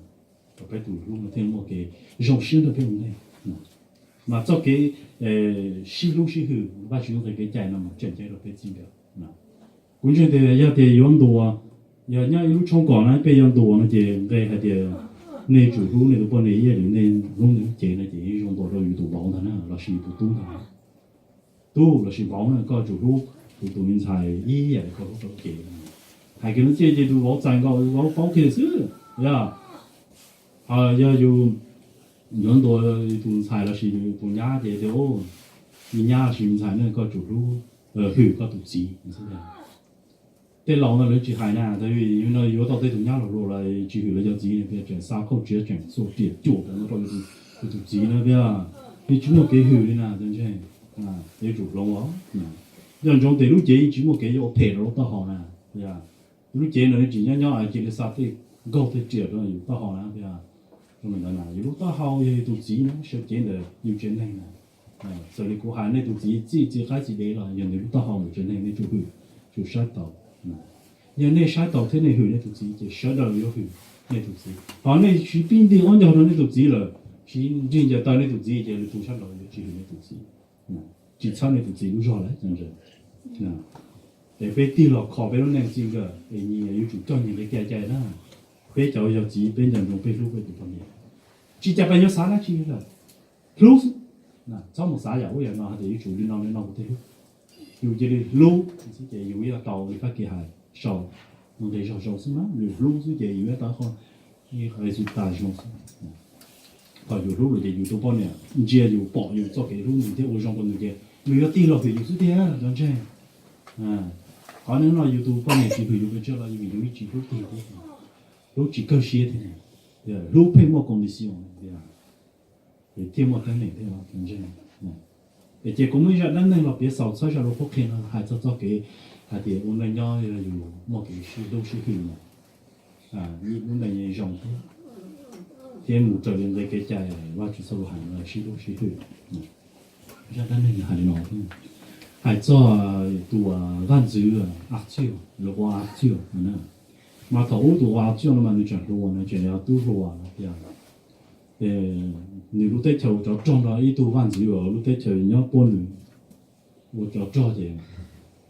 rau peb tus hlub no thiaj muaj kev zoo siab nrog peb ua neej. Mas txoj kev sib hlub sib hwm Vajtswv nqe kev cai no mas tseem ceeb rau peb txij nkawm. Kuv ntseeg tias yog tias yuav ntuas, yog nyob ib lub tshoob kos na peb yuav ntuas no ces nqe hais tias nej tsum hlub nej tus poj niam ib yam li nej hlub nej lub cev no ces zoo ntuas rau yus tus vauv ntag na lossis yus tus tub ntag. Tub lossis vauv na, koj tsum hlub kuv tus me ntxhais ib yam li koj hlub koj lub cev. Hais kiag no txij ces tus vauv txais nkaus, tus vauv paub kiag xwb. Yog, ho yog yus yuav ntuas tus ntxhais lossis yus tus nyab ces tias, me nyab lossis me ntxhais na, koj tsum hlub, hwm koj tus txiv. Tej laus no lawv tsis hais na, tab sis yus no yuav tau tej tus nyab los luas los tsis hwm lawv cov txiv, tseem xa khauj tsiav tseem xuas riam cuam rau no rau yus tus txiv na tiag, yeej tsis muaj kev hwm li na. Yuav tsum hloov os. Yog ntsoov tes lub cev yeej tsis muaj kev yuav ua phem rau lub taub hau na. Lub cev no tsis nyob nyob cia li xa tej nkaug tej riam rau yus taub hau na tiag. Yus lub taub hau yog yus tus txiv na, sawv cev ntawm yus tsev neeg na. Xws li kuv hais nej tus txiv txij txiv qaib txiv dev los yog nws lub taub hau ntawm tsev neeg, nej tsum hwm, tsum saib taus. Yog nej saib taus thiab nej hwm nej tus txiv ces sawv daws yuav hwm nej tus txiv. Ho nej siv tib ntig ob ncog rau nej tus txiv lawm, siv nrig ncaws taw nej tus txiv ces lwm tus sab nraud yuav tsis hwm nej tus txiv, tsis txhawb nej tus txiv lub zog lawm. Es peb tig los kho peb lub neej txij nkawm es nyias yuav tsum coj nyias nqe kev cai na. Peb cov yog txiv peb nco ntsoov peb hlub peb tus poj niam, tsis cas peb yuav xav dab tsi lawm, hlub xwb. Txhob mus xav yam ub yam no hais tias yuav tsum li no li no kuv thiaj hlub. Yus cia li hlub xwb ces yus yuav tau li Fab Kis hais, sau nqi zog zoo xwb na, yus hlub xwb ces yus yuav tau qhov resulta zoo xwb. Thaum yus hlub lawm ces yus tus poj niam ntsia yus pom yus txoj kev hlub nws thiab ua zoo rau nws ces nws yuav tig los hwm yus xwb tiag cov ntseeg. Qhov no yus tus poj niam tsis hwm yus pes tsawg los yus vim yus tsis hlub tiag thiab, hlub tsis kawg siab thiab, hlub pheej muaj condition tiag, thiaj muaj teeb meem thiab cov ntseeg. Es ces kuv muaj ib zaj dab neeg los piav xaus txhawb zaj lus qhuab qhia no hais txog txoj kev hais tias ua neej nyob yog yus muaj kev sib hlub sib hwm no, lub neej zoo thiab, thiab mus raws li nqe kev cai Vajtswv txoj lus hais no sib hlub sib hwm. Zaj dab neeg hais li no, hais txog tus vaj ntxwv Arthur, lawv hu ua Arthur no. Mas thaum ub tus vaj Arthur no mas nws tseem hluas, nws tseem yog tub hluas no tiag. Nws lub teb chaws ua tsov rog nrog ib tug vaj ntxwv uas lub teb chaws nyob puab nws ua tsov rog ces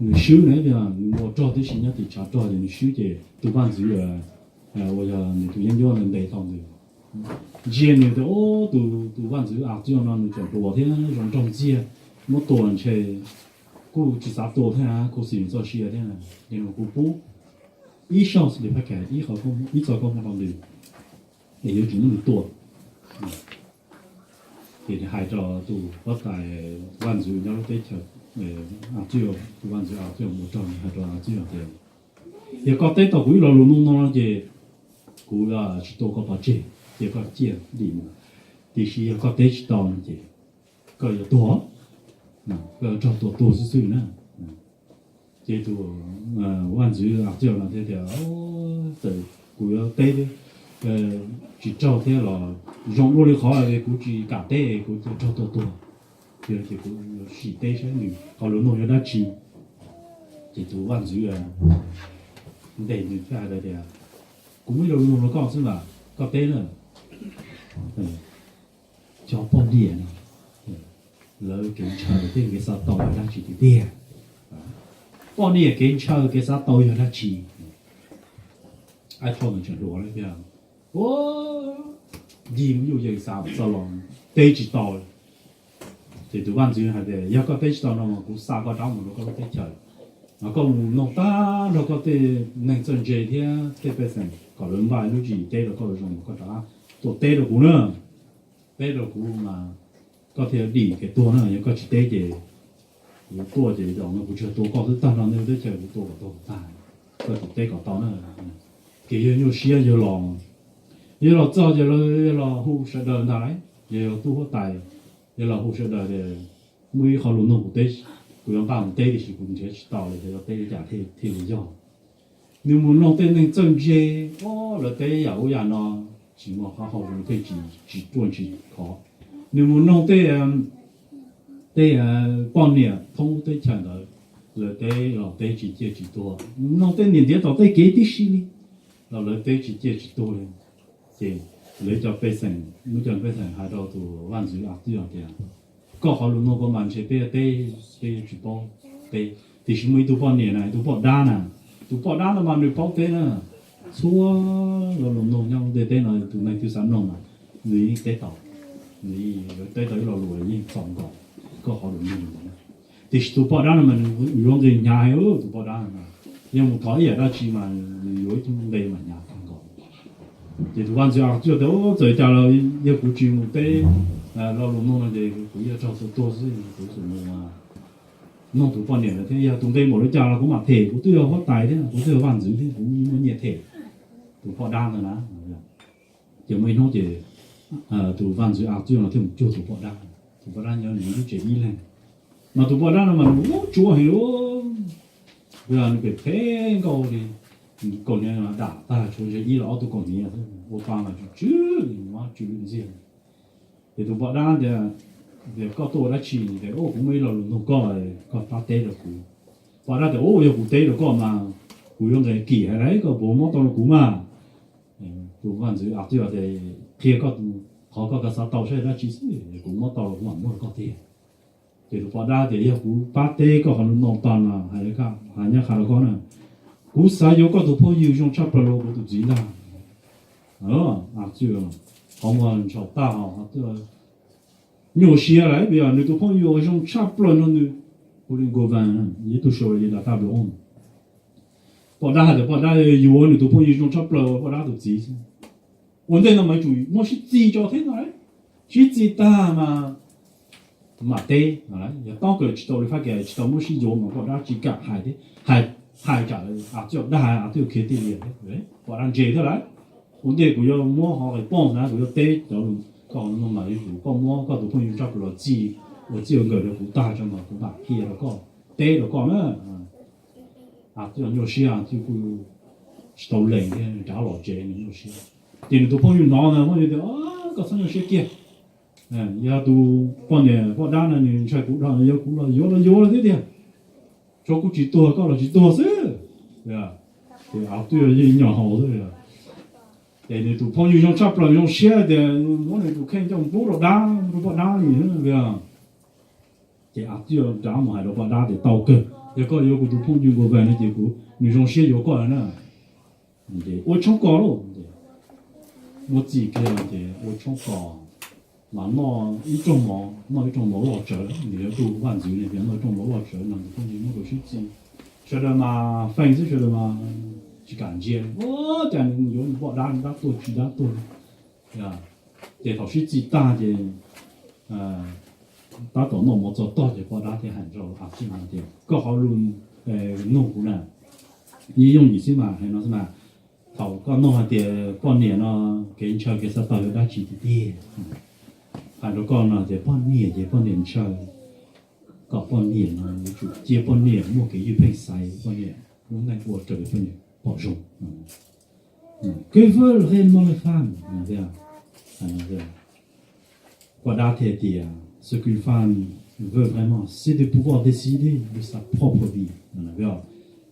nws swb na, nws ua rog tib si nyob tim tshav rog ces nws swb ces tus vaj ntxwv uas yog nws tus yeeb ncuab ntawd ntes tau nws, ntsia nws tias, tus tus vaj ntxwv Arthur no nws tseem hluas thiab zoo nraug ntxiag, muab tua ntshe kuj tsis xav tua thiab, khuv xim txoj sia thiab, ces nws kuj pub ib zaug xwb li Fab Kis, ib qho, ib txoj koob hmoov rau nws, es yuav tsum muab nws tua. Ces nws hais rau tus huab tais, tus vaj ntxwv nyob lub teb chaws, tus vaj ntxwv Australia, nws hais rau Australia tias, yog koj teb tau kuv ib lo lus nug no ces kuv tsis tua koj pov tseg, cia koj ciaj dim mus. Tiam sis yog koj teb tsis tau no ces koj yuav tuag, koj yuav raug tua tuag xwb xwb na. Ces tus vaj ntxwv Australia no thiaj tias, txawm kuv yuav teb tsis raug thiab los zoo dua li qhov kuv tsis kam teb, kuv cia raug tua tuag, ces kuv yuav sim teb saib nws qhov lus nug yog dab tsi. Ces tus vaj ntxwv ntes nws thiab hais tias, kuv muaj ib lo lus nug rau koj xwb mas koj teb na. Cov poj niam no, lawv kev ntshaw thiab kev xav tau yog dab tsi tiag tiag? Poj niam kev ntshaw kev xav tau yog dab tsi? Ib txhia tseem hluas, ncig muaj nyuj yees xav txog los teb tsis tau. Ces tus vaj ntxwv hais tias, yog koj teb tsis tau no mas kuv xa koj rov mus rau koj lub teb chaws, mas koj mus noog tag nrho koj tej neeg txawj ntse thiab tej pej xeem kom lawv npaj lub tswv yim teb rau koj zoo, koj rov tuaj teb rau kuv na. Teb rau kuv mas koj thiaj dim kev tuag na, yog koj tsis teb ces kuv tuaj ces zaum no kuv tsis yog tua koj xwb, tag nrho nej lub teb chaws kuv tua kom tuag tag. Koj tsis teb kom tau na. Ces yawg nyuaj siab yawg los, yawg los txog ces yawg los hu sawv daws ntag lauj, yawg yog tub huab tais, yawg los hu sawv daws tias, muaj ib qho lus nug kuv teb, kuv yuav nqa mus teb tiam sis kuv nrhiav tsis tau li, yog teb li cas thiaj li yog. Nws mus noog tej neeg txawj ntse, o, lawv teb yam ub yam no, tsis muaj qhov hau zoo, pheej tsis ruaj tsis khov. Nws mus noog tej, tej poj niam thoob teb chaws ntawd, lawv teb los teb tsis ciaj tsis tuag. Noog tej niam ntiav tom tej kev tib si li, los lawv teb tsis ciaj tsis tuag li. Ces lawv cov pej xeem, muaj cov pej xeem hais rau tus vaj ntxwv Australia tias, koj qhov lus nug koj mas ntshe peb teb, peb tsis paub teb, tiam sis muaj ib tug poj niam na, ib tug poj dab na, tus poj dab no mas nws paub teb na. Txhua lo lus nug nyob ntiaj teb no tus neeg twg xav noog mas nws yeej teb tau, nws yeej teb tau ib lo lus yeej txaus nkaus koj qhov lus nug ntawd. Tiam sis tus poj dab no mas nws yuav nqis hnyav heev, tus poj dab no mas yog mus thov ib yam dab tsi mas nws yuav ib tug nqe mas hnyav kawg nkaus. Ces tus vaj ntxwv Australia tias, txawm cas los yog kuv tsis mus teb lo lus nug no ces kuv yuav raug tua tuag xwb, kuv txawm mus noog tus poj niam ntawd thiab, yog tus nqe npaum li cas los kuv mam them, kuv twb yog huab tais thiab kuv twb yog vaj ntxwv thiab kuv muaj nyiaj them. Tus poj dab ntawd na, ces muaj ib hnub ces tus vaj ntxwv Australia no thiaj mus cuag tus poj dab. Tus poj dab nyob nws lub tsev ib leeg, mas tus poj dab no mas nws ub tsuav heev, nws phem phem nkauj li, kaus hniav dam tag tshuav ze ib los ob tug kaus hniav xwb, ua pa mas tsw tsw li, nws muab tsw lwj ntxiag. Ces tus poj dab tias, koj tuaj ua dab tsi? Tias, kuv muaj ib lo lus nug koj, koj pab teb rau kuv. Poj dab tias, yog kuv teb rau koj mas kuv yuav nqis kim heev lauj, koj puas muab tau rau kuv mas? Tus vaj ntxwv Australia tias, qhia koj qhov koj xav tau saib dab tsi xwb, kuv muab tau los kuv mam muab rau koj tiag. Ces tus poj dab tias, yog kuv pab teb koj qhov lus nug tag no, hais nyab qha rau koj na, kuv xav yuav koj tus phooj ywg zoo tshaj plaws los kuv tus txiv ntag. Qhov muag ntsaum tag, nyuaj siab lawm, vim nws tus phooj ywg uas zoo tshaj plaws no nws hu li Govan, ib tug sawv li Dam Taj Nplos. Poj dab hais tias poj dab yuav nws tus phooj ywg zoo tshaj plaws ua poj dab tus txiv xwb. Ua ntej no mas yuav tsum muab sib txig tso thiab no, sib txig tag mas mam teb. Yog tob kawm tsis tau li Fab Kis, tsis tau muab sib yuav mas poj dab tsis kam hais thiab, hais tsam a txij dag a twb khiav tij li thiab, poj dab ntse thiab lawm. Ua ntej kuv yuav muab qhov qis pooj na, kuv yuav teb cov lus koj no mas yuav tsum koj muab koj tus phooj ywg tshaj plaws los txij, ua txij ua nkawm rau kuv tag tso mas kuv mam qhia rau koj, teb rau koj na. A txij nyuaj siab, txij kuj tsis tau lees thiab, rov los tsev nws nyuaj siab. Ces nws tus phooj ywg hnov ntawd, phooj ywg tias, koj txhob nyuaj siab kiag. Yog tus poj niam poj dab no nws ntshai kuv dhau, yog kuv los yuav los yuav lawm thiab tiag. Tsuav kuv tsis tuag koj los tsis tuag xwb. Ces a twb yeej nyuam haus xwb. Ces nws tus phooj ywg zoo tshaj plaws zoo siab tias muab nws tus kheej coj mus pub rau dab, rau poj dab li. Ces a twb rov mus hais rau poj dab tias tau kawg, yog koj yuav kuv tus phooj ywg Govan no ces kuv, nws zoo siab yuav koj na. Ua tshoob kos lauj. Muab txij kiag ces ua tshoob kos, mas noj ib rooj mov, noj ib rooj mov loj tsawv, nws yog tug vaj ntxwv ne, noj ib rooj mov loj tsawv no tus phooj ywg muab rau sib txig. Sawv daws mas feem xwb, sawv daws mas tsis kam ntsia, ua cas nws yuav poj dab, dab tuag tsis dab tuag. Ces thaum sib txig tag ces tab tom noj mov txog tog ces poj dab thiaj hais rau Akeem hais tias, koj ho lus nug kuv na, yeej yooj yim xwb mas, hais no xwb mas, thaum koj nug hais tias poj niam no kev ntshaw kev xav tau yog dab tsi tiag tiag, hais rau koj no tias poj niam ces poj niam ntshaw, kom poj niam no yuav tsum cia poj niam muaj kev ywj pheej xaiv, poj niam lub neej ua raws li poj niam pom zoo. Que veulent réellement les femmes? Poj dab thiaj tias, ce qu'une femme veut vraiment, c'est de pouvoir décider de sa propre vie.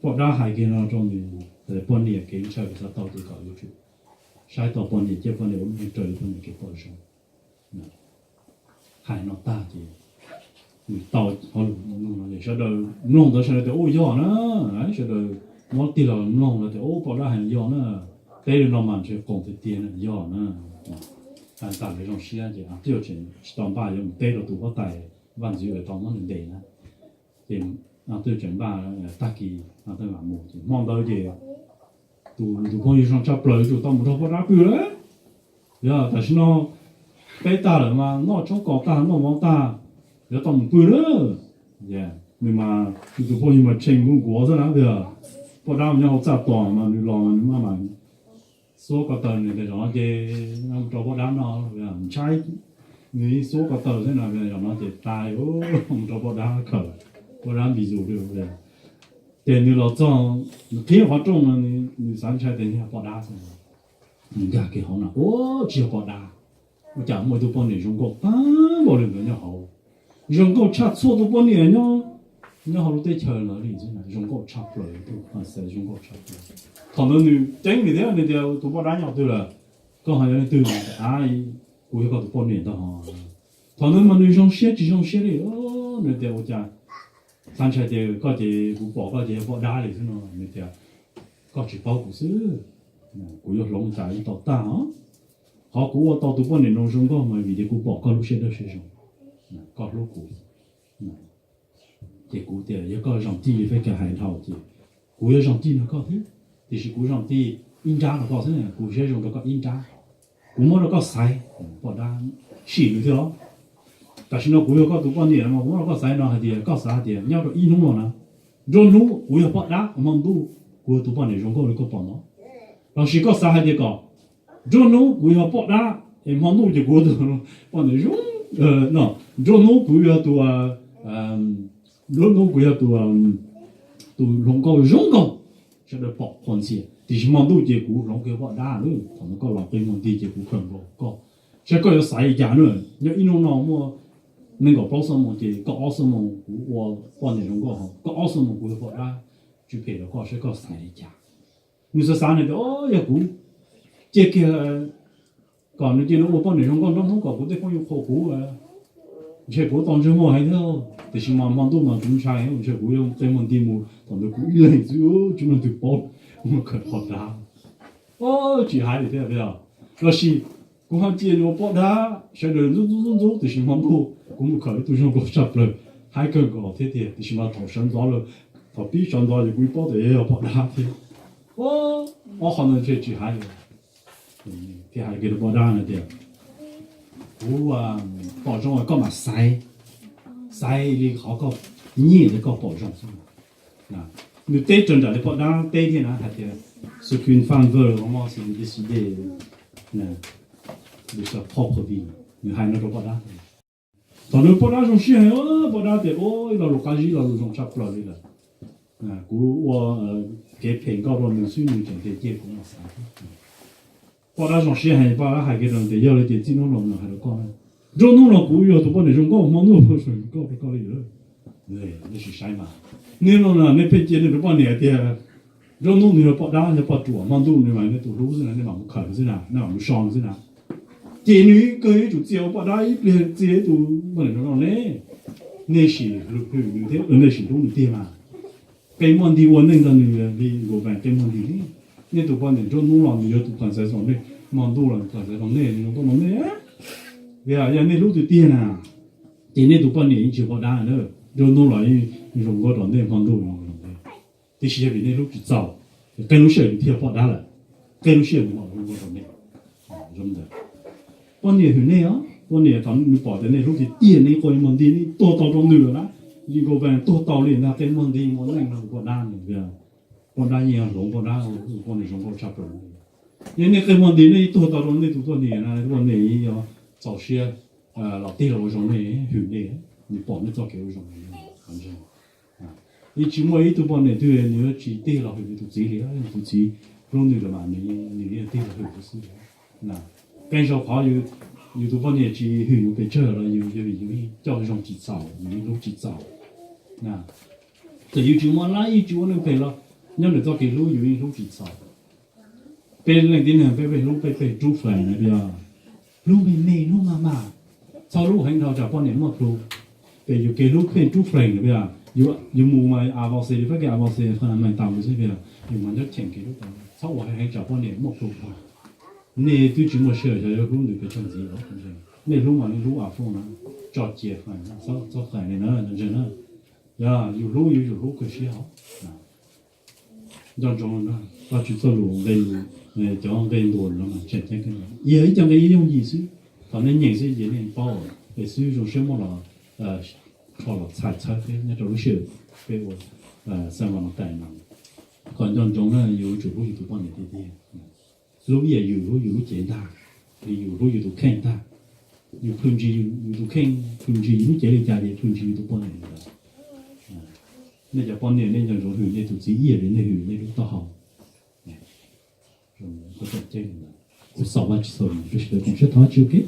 Poj dab hais kiag no rau nws, poj niam kev ntshaw kev xav tau ces kom yuav tsum saib tau poj niam, cia poj niam ua neej raws li poj niam kev pom zoo. Hais no tag ces nws tau hauj lwm no, sawv daws mloog ntawd sawv daws tias ub yog na, sawv daws muab tig los mloog lawv tias ub poj dab hais yog na, teb li no mas ntshe qoom tiag tiag na, yog na. Hais tas lawv zoo siab ces twb yuav tseem tsis tau npaj yuav mus teb rau tus huab tais vaj ntxwv uas tau muab nws ntes na. Ces twb tseem npaj tag kis mam mus ces hmo ntawd ces tus tus phooj ywg zoo tshaj plaws yuav tsum tau mus nrog poj dab pw lawm. Yog tam sim no peb tag lawm mas noj tshoob kos tag noj mov tag, yuav tau mus pw lawm. Nws mas, nws tus phooj ywg mas tshee nkuv nkuav xwb na, tias poj dab nyob hauv txaj tos mas nws los nws maj mam xuab ko taw nws tias zaum no ces mus rau poj dab noj, ntshai nws xuab ko taw xwb no, zaum no ces tas, mus rau poj dab khawm, poj dab npis zus li. Ces nws los txog, nws qhib qhov rooj no, nws xav ntshai tias yog poj dab xwb. Nws nkag kiag hauv no, ua tsis yog poj dab, ua cas muaj ib tug poj niam zoo nkauj tag npaum li ntawd nyob hauv, zoo nkauj tshaj txhua tus poj niam nyob, nyob hauv lub teb chaws no li xwb, zoo nkauj tshaj plaws, zoo nkauj tshaj plaws. Thaum ntawd nws ceeb nws thiab nws tias tus poj dab nyob twg lawm, koj ho yog leej twg? A, kuv yog koj tus poj niam ntag ho. Thaum ntawd mas nws zoo siab tsis zoo siab li, nws tias ua cas xav ntshai tias koj ces kuv pom koj ces yog poj dab li xwb no, nws tias koj tsis paub kuv xwb, kuv yuav hloov cas yeej tau tag os. Qhov kuv ua tau tus poj niam no zoo nkauj mas vim tias kuv pom koj lub siab dawb siab zoo, koj hlub kuv. Ces kuv tias yog koj zoo tij li peb ka hais dhau ces kuv yuav zoo tij nrog koj thiab, tiam sis kuv zoo tij ib nrab rau koj xwb, kuv siab zoo rau koj ib nrab. Kuv muab rau koj xaiv, poj dab sim nws thiab os. Tam sim no kuv yog koj tus poj niam no, kuv muab rau koj xaiv no hais tias koj xav hais tias nyob rau ib hnub no na, nruab hnub kuv yog poj dab, hmo ntuj kuv yog tus poj niam zoo nkauj li koj pom no, los sis koj xav hais tias kom nruab hnub kuv yog poj dab es hmo ntuj ces kuv yog tus poj niam zoo, no, nruab hnub kuv yog tus, nruab hnub kuv yog tus, tus hluas nkauj zoo nkauj, sawv daws pom qhuas ntxhias, tiam sis hmo ntuj ces kuv hloov kiag poj dab lawm. Thaum no koj los qi muag nti ces kuv khaws nkaus koj, saib koj yuav xaiv li cas na. Nyob ib hnub no muaj nees nkaum plaub xuab moos ces kaum ob xuab moos kuv ua poj niam zoo nkauj, kaum ob xuab moos kuv yog poj dab, tsis phem rau koj, saib koj xaiv li cas. Nws xav xav nws tias, o, yog kuv cia kiag kom nws cia nws ua poj niam zoo nkauj nruab hnub kom kuv tej phooj ywg qhuas kuv, ntshe kuv tau ntsej muag heev thiab, tiam sis mas hmo ntuj mas kuv ntshai, ntshe kuv yuav qi muag nti mus, thaum ntawd kuv ib leeg xwb tsis muaj leej twg paub, kuv mus khawm poj dab. O, tsis hais li thiab, los sis kuv ho cia nws ua poj dab, sawv daws ntxub ntxub ntxub ntxub, tiam sis hmo ntuj kuv mus khawm ib tug zoo nkauj tshaj plaws, haib kawg nkaus thiab tiag, tiam sis mas thaum sawv ntxov lawm, thaum pib sawv ntxov ces kuv yeej paub tias yog poj dab thiab. Ob qho ntawd ntshe tsis hais li. Thiaj hais kiag rau poj dab no tias, kuv pom zoo koj mam xaiv, xaiv li qhov koj nyiam li koj pom zoo xwb. Nws teb raws nraim li poj dab teb thiab na, hais tias, ce qu'une femme veut vraiment, c'est de décider de sa propre vie. Nws hais no rau poj dab. Thaum ntawd poj dab zoo siab heev, poj dab tias, o, ib lo lus qab zib lo lus zoo tshaj plaws li lawm. Kuv ua kev phem nkauj rau nws xwb nws tseem tias cia kuv mam xaiv. Poj dab zoo siab heev, poj dab hais kiag rau tias, yog li ces txij hnub no hais rau koj na, nruab hnub no kuv yog tus poj niam zoo nkauj, hmo ntuj zoo nkauj rau koj li lawm. Nej sim saib mas, nej no nej pheej cia nej tus poj niam tias nruab hnub nws yog poj dab yog poj ruam, hmo ntuj nws mas nej tus hlub xwb na, nej mam mus khawm xwb na, nej mam mus so xwb na. Ces nws kawg yuav tsum txia ua poj dab ib pliag, txia ib tug poj niam zoo nkauj ne. Nej sim hlub nws thiab, nej sim hlub nws tiag mas. Qi muag nti ua neej nrog nws li nkaus, qi muag nti li. Nej tus poj niam nruab hnub los nws yog tus kheev xaiv zoo nej, hmo ntuj los nws kheev xaiv zoo nej, nws zoo nkauj rau nej. Vim yog nej hlub tiag tiag na, ces nej tus poj niam yeej tsis poj dab na, nruab hnub los yeej zoo nkauj rau nej, hmo ntuj los zoo nkauj rau nej. Tiam sis yog vim nej hlub tsis txaus, qee lub sij hawm nws thiaj poj dab lawm, qee lub sij hawm nws mam zoo nkauj rau nej. Poj niam hwm nej os. Poj niam thaum nws pom tias nej hlub tiag tiag, nej quaj ib muag nti nej tuag tau rau nws lawm na. Yeej nkauj vees tuag tau li ntag, qe muag nti ua neej no poj dab nws, poj dab yeej hloov poj dab, poj niam zoo nkauj tshaj plaws. Yog nej qe muag nti nej tuag tau rau nej tus poj niam na, tus poj niam yeej yuav txaus siab los tig los ua zoo nej, hwm nej, nws pom nej txoj kev ua zoo. Yeej tsis muaj ib tug poj niam twg nws yuav tsis tig los hwm nws tus txiv li, nws tus txiv hlub nws lawm mas nws yeej tig los hwm xwb. Qee zaug qhov yus tus poj niam tsis hwm yus pes tsawg los yus, yus yeej coj zoo tsis txaus, yus yeej hlub tsis txaus. Txawm yus tsis muaj lab, yus tsis ua neej phem los nyob ntawm txoj kev hlub yus yeej hlub tsis txaus. Peb leej tib neeg peb, peb hlub peb pheej rub flees na, hlub me me hlub maj maj, txhob hlub heev dhau tsam poj niam muaj plhu. Ces yus kev hlub pheej rub flees na, yus mus mas a vau xes, yus fab kev a vau xes, mees tas mus xwb, yus mas nyob cheem kev hlub, txhob ua heev tsam poj niam muaj plhu dhau. Nej twb tsis muaj sij hawm xyov yuav hlub nws pes tsawg ntxiv os. Nej hlub mas nej hlub a fooj na, tso cia flees, txhob flees li na, ntseeg na. Yog yus hlub yus, yus hlub kawg siab os. Nco ntsoov Vajtswv txoj lus nqe, cov nqe ntuas no mas tseem ceeb kawg, yog ib co nqe yooj yim xwb. Thaum nej nyeem xwb ces nej paub, es xwb zoo siab muab los kho los txhais txhawb peb nyob rau lub sij hawm peb ua sermon no tais no. Kom nco ntsoov na, yus yuav tsum hlub yus tus poj niam tiag tiag. Hlub ib yam yus hlub yus lub cev ntag, li yus hlub yus tus kheej ntag. Yus plhws ntsis yus tus kheej, plhws ntsis yus lub cev li cas ces plhws ntsis yus tus poj niam li ntawd. Nej cov poj niam nej nco ntsoov hwm nej tus txiv ib yam li nej hwm nej lub taub hau. Kuv xav Vajtswv txhua tus sawv daws koom siab thov Vajtswv ua ke.